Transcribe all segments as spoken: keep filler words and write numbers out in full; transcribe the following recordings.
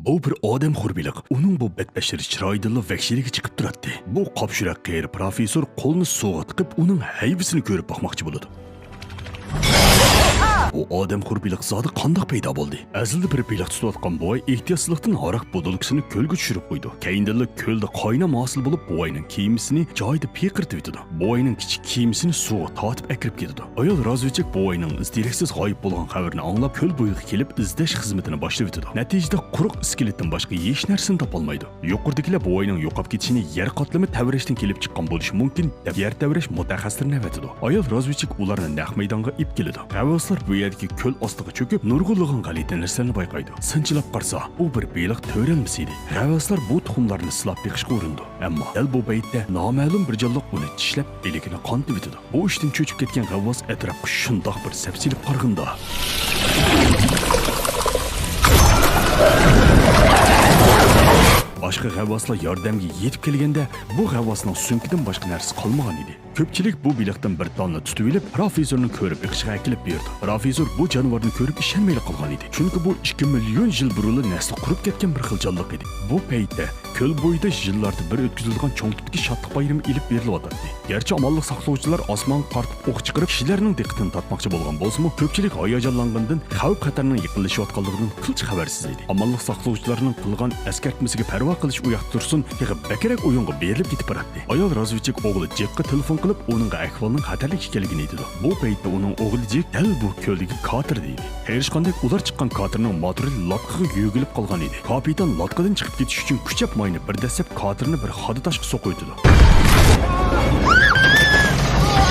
ئۇ بىر ئادەمخور بېلىق. ئۇنىڭ بۇ بەتبەشىرە چىرايىدىنلا ۋەھشىيلىكى چىقىپ تۇراتتى. بۇ قاپشۇراق قېرى پروفېسسور قولىنى سۇغا تىقىپ، ئۇنىڭ ھەيۋىسىنى كۆرۈپ باقماقچى بولىدۇ. بۇ ئادەمخور بېلىق زادى قانداق پەيدا بولدى؟ ئەزەلدە بىر بېلىق تۇتۇۋاتقان بوۋاي ئېھتىياتسىزلىقتىن ھاراق بۇدۇلكىسىنى كۆلگە چۈشۈرۈپ قويىدۇ. كەينىدىنلا كۆلدە قاينام ھاسىل بولۇپ، بوۋاينىڭ كىيىمىسىنى جايىدا پىرقىرىتىۋېتىدۇ. بوۋاينىڭ كىچىك كىيىمىسىنى سۇغا تارتىپ ئەكىرىپ كېتىدۇ. ئايال رازۋېدچىك بوۋاينىڭ ئىز-دېرەكسىز غايىب بولغان خەۋىرىنى ئاڭلاپ، كۆل بويىغا كېلىپ ئىزدەش خىزمىتىنى باشلىۋېتىدۇ. نەتىجىدە قۇرۇق ئىسكىلىتتىن باشقا ھېچ نەرسىنى تاپالمايدۇ. يۇقىرىدىكىلەر بوۋاينىڭ يوقاپ كېتىشىنى يەر قاتلىمى تەۋرەشتىن كېلىپ چىققان بولۇشى مۇمكىن، دەپ يەر تەۋرەش مۇتەخەسسىسلىرىنى ئەۋەتىدۇ. ئايال رازۋېدچىك ئۇلارنى نەق مەيدانغا ئېلىپ كېلىدۇ. غەۋۋاسلار بۇ يەردىكى كۆل ئاستىغا چۆكۈپ، نۇرغۇنلىغان غەلىتە نەرسىلەرنى بايقايدۇ. سىنچىلاپ قارىسا، بۇ بىر بېلىق تۆرەلمىسى ئىدى. غەۋۋاسلار بۇ تۇخۇملارنى سىلاپ بېقىشقا ئۇرۇنىدۇ. ئەمما دەل بۇ پەيتتە نامەلۇم بىر جانلىق ئۇنى چىشلەپ، بىلىكىنى قانىتىۋېتىدۇ. بۇ ئىشتىن چۆچۈپ كەتكەن غەۋۋاس ئەتراپقا شۇنداق بىر سەپسېلىپ قارىغىنىدا، باشقا غەۋۋاسلار ياردەمگە يېتىپ كەلگەندە، بۇ غەۋۋاسنىڭ سۆڭىكىدىن باشقا نەرسىسى قالمىغان ئىدى. كۆپچىلىك بۇ بېلىقتىن بىر تالنى تۇتۇۋېلىپ، پروفېسسورنىڭ كۆرۈپ بېقىشىغا ئەكېلىپ بېرىدۇ. پروفېسسور بۇ جانىۋارنى كۆرۈپ ئىشەنمەيلا قالغان ئىدى. چۈنكى بۇ ئىككى مىليون يىل بۇرۇنلا نەسلى قۇرۇپ كەتكەن بىر خىل جانلىق ئىدى. بۇ پەيتتە كۆل بويىدا يىللاردا بىر ئۆتكۈزۈلىدىغان چوڭ تىپتىكى شادلىق بايرىمى ئېلىپ بېرىلىۋاتاتتى. گەرچە ئامانلىق ساقلىغۇچىلار ئاسمانغا قارىتىپ ئوق چىقىرىپ، كىشىلەرنىڭ دىققىتىنى تارتماقچى بولغان بولسىمۇ، كۆپچىلىك ھاياجانلانغىنىدىن خەۋپ-خەتەرنىڭ يېقىنلىشىۋاتقانلىقىدىن قىلچە خەۋەرسىز ئىدى. ئامانلىق ساقلىغۇچىلارنىڭ قىلغان ئەسكەرتمىسىگە پەرۋا قىلىش ئۇياقتا تۇرسۇن، تېخى بەكرەك ئويۇنغا بېرىلىپ كېتىپ باراتتى. ئايال رازۋېدچىك ئوغلى جېكقا تېلېفون قىلىپ، ئۇنىڭغا ئەھۋالنىڭ خەتەرلىك ئىكەنلىكىنى ئېيتىدۇ. بۇ پەيتتە ئۇنىڭ ئوغلى جېك دەل بۇ كۆلدىكى كاتېردا ئىدى. ھېرىشقاندەك ئۇلار چىققان كاتېرنىڭ موتورى لاتقىغا يۆگىلىپ قالغان ئىدى. كاپىتان لاتقىدىن چىقىپ كېتىش ئۈچۈن كۈچەپ ماينى بىر دەسسەپ، كاتېرنى بىر خادا تاشقا سوقۇۋېتىدۇ.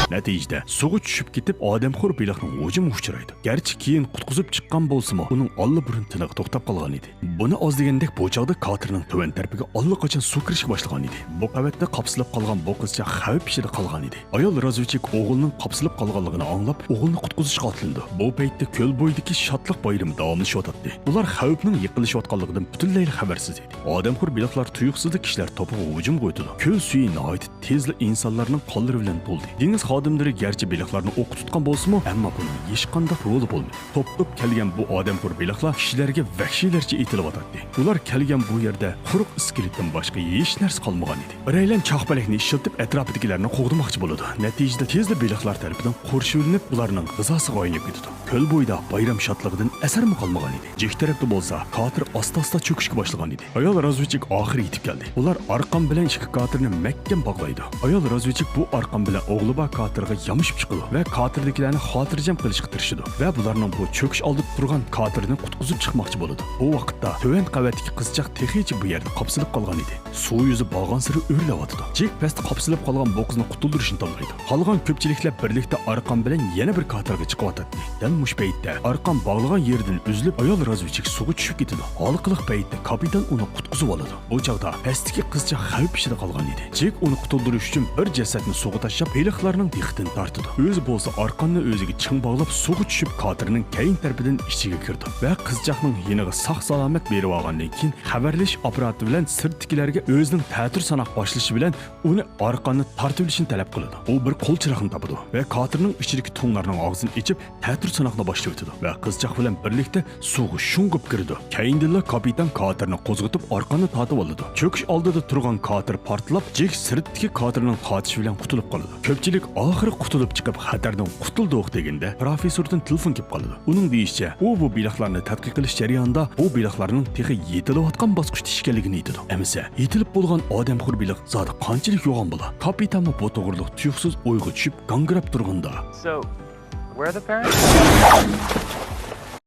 نەتىجىدە سۇغا چۈشۈپ كېتىپ، ئادەمخور بېلىقنىڭ ھۇجۇمىغا ئۇچرايدۇ. گەرچە كېيىن قۇتقۇزۇپ چىققان بولسىمۇ، ئۇنىڭ ئاللىبۇرۇن تىنىقى توختاپ قالغان ئىدى. بۇنى ئاز دېگەندەك، بۇ چاغدا كاتېرنىڭ تۆۋەن تەرىپىگە ئاللىقاچان سۇ كىرىشكە باشلىغان ئىدى. بۇ قەۋەتتە قاپسىلىپ قالغان بۇ قىزچاق خەۋپ ئىچىدە قالغان ئىدى. ئايال رازۋېدچىك ئوغلىنىڭ قاپسىلىپ قالغانلىقىنى ئاڭلاپ، ئوغلىنى قۇتقۇزۇشقا ئاتلىنىدۇ. بۇ پەيتتە كۆل بويىدىكى شادلىق بايرىمى داۋاملىشىۋاتاتتى. ئۇلار خەۋپنىڭ يېقىنلىشىۋاتقانلىقىدىن پۈتۈنلەيلا خەۋەرسىز ئىدى. ئادەمخور بېلىقلار تۇيۇقسىزلا كىشىلەر توپىغا ھۇجۇمغا ئۆتىدۇ. كۆل سۈيى ناھايىتى تېزلا ئىنسانلارنىڭ قانلىرى بىلەن تولدى. دېڭىز خادىملىرى گەرچە بېلىقلارنى ئوققا تۇتقان بولسىمۇ، ئەمما بۇنىڭ ھېچقانداق رولى بولمىدى. توپ-توپ كەلگەن بۇ ئادەمخور بېلىقلار كىشىلەرگە ۋەھشىيلەرچە ئېتىلىۋاتاتتى. ئۇلار كەلگەن بۇ يەردە قۇرۇق ئىسكىلىتتىن باشقا ھېچ نەرسە قالمىغان ئىدى. بىرەيلەن چاقپەلەكنى ئىشلىتىپ، ئەتراپىدىكىلەرنى قوغدىماقچى بولىدۇ. نەتىجىدە تېزلا بېلىقلار تەرىپىدىن قورشىۋېلىنىپ، ئۇلارنىڭ غىزاسىغا ئايلىنىپ كېتىدۇ. كۆل بويىدا بايرام شادلىقىدىن ئەسەرمۇ قالمىغان ئىدى. جېك تەرەپتە بولسا كاتېر ئاستا-ئاستا چۆكۈشكە باشلىغان ئىدى. ئايال رازۋېدچىك ئاخىرى يېتىپ كەلدى. ئۇلار ئارقان بىلەن ئىككى كاتېرنى مەھكەم باغلايدۇ. ئايال رازۋېدچىك بۇ ئارقان بىلەن ئوغلى بار كاتېرغا يامىشىپ چىقىدۇ ۋە كاتېردىكىلەرنى خاتىرجەم قىلىشقا تىرىشىدۇ ۋە بۇلارنىڭ بۇ چۆكۈش ئالدىدا تۇرغان كاتېرنى قۇتقۇزۇپ چىقماقچى بولىدۇ. بۇ ۋاقىتتا تۆۋەن قەۋەتتىكى قىزچاق تېخىچە بۇ يەردە قاپسىلىپ قالغان ئىدى. سۇ يۈزى بارغانسېرى ئۆرلەۋاتىدۇ. جېك پەستە قاپسىلىپ قالغان بۇ قىزنى قۇتۇلدۇرۇشنى تاللايدۇ. قالغان كۆپچىلىكلەر بىرلىكتە ئارقان بىلەن يەنە بىر كاتېرغا چىقىۋاتاتتى. دەل مۇشۇ پەيتتە ئارقان باغلىغان يېرىدىن ئۈزۈلۈپ، ئايال رازۋېدچىك سۇغا چۈشۈپ كېتىدۇ. ھالقىلىق پەيتتە كاپىتان ئۇنى قۇتقۇزۇۋالىدۇ. بۇ چاغدا پەستىكى قىزچاق خەۋپ ئىچىدە قالغان ئىدى. جېك ئۇنى قۇتۇلدۇرۇش ئۈچۈن بىر جەسەتنى سۇغا تاشلاپ، بېلىقلارنىڭ دىققىتىنى تارتىدۇ. ئۆزى بولسا ئارقاننى ئۆزىگە چىڭ باغلاپ، سۇغا چۈشۈپ، كاتېرنىڭ كەينى تەرىپىدىن ئىچىگە كىرىدۇ ۋە قىزچاقنىڭ يېنىغا ساق-سالامەت بېرىۋالغاندىن كېيىن، خەۋەرلىشىش ئاپپاراتى بىلەن سىرتتىكىلەرگە ئۆزىنىڭ تەتۈر ساناق باشلىشى بىلەن ئۇنى ئارقاننى تارتىۋېلىشنى تەلەپ قىلىدۇ. ئۇ بىر قول چىراغنى تاپىدۇ ۋە كاتېرنىڭ ئىچىدىكى تۇڭلارنىڭ ئاغزىنى ئېچىپ، تەتۈر ساناقنى باشلىۋېتىدۇ ۋە قىزچاق بىلەن بىرلىكتە سۇغا شۇڭغۇپ كىرىدۇ. كەينىدىنلا كاپىتان كاتېرنى قوزغىتىپ، ئارقاننى تارتىۋالىدۇ. چۆكۈش ئالدىدا تۇرغان كاتېر پارتلاپ، جېك سىرتتىكى كاتېرنىڭ قاچىشى بىلەن قۇتۇلۇپ قالىدۇ. كۆپچىلىك ئاخىرى قۇتۇلۇپ چىقىپ، خەتەردىن قۇتۇلدۇق دېگەندە، پروفېسسوردىن تېلېفون كېلىپ قالىدۇ. ئۇنىڭ دېيىشىچە، ئۇ بۇ بېلىقلارنى تەتقىق قىلىش جەريانىدا بۇ بېلىقلارنىڭ تېخى يېتىلىۋاتقان باسقۇچتا ئىكەنلىكىنى ئېيتىدۇ. ئەمىسە، يېتىلىپ بولغان ئادەمخور بېلىق زادى قانچىلىك يوغان بولا؟ كاپىتانمۇ بۇ توغرىلىق تۇيۇقسىز ئويغا چۈشۈپ، گاڭگىراپ تۇرغىنىدا، So, where are the parents?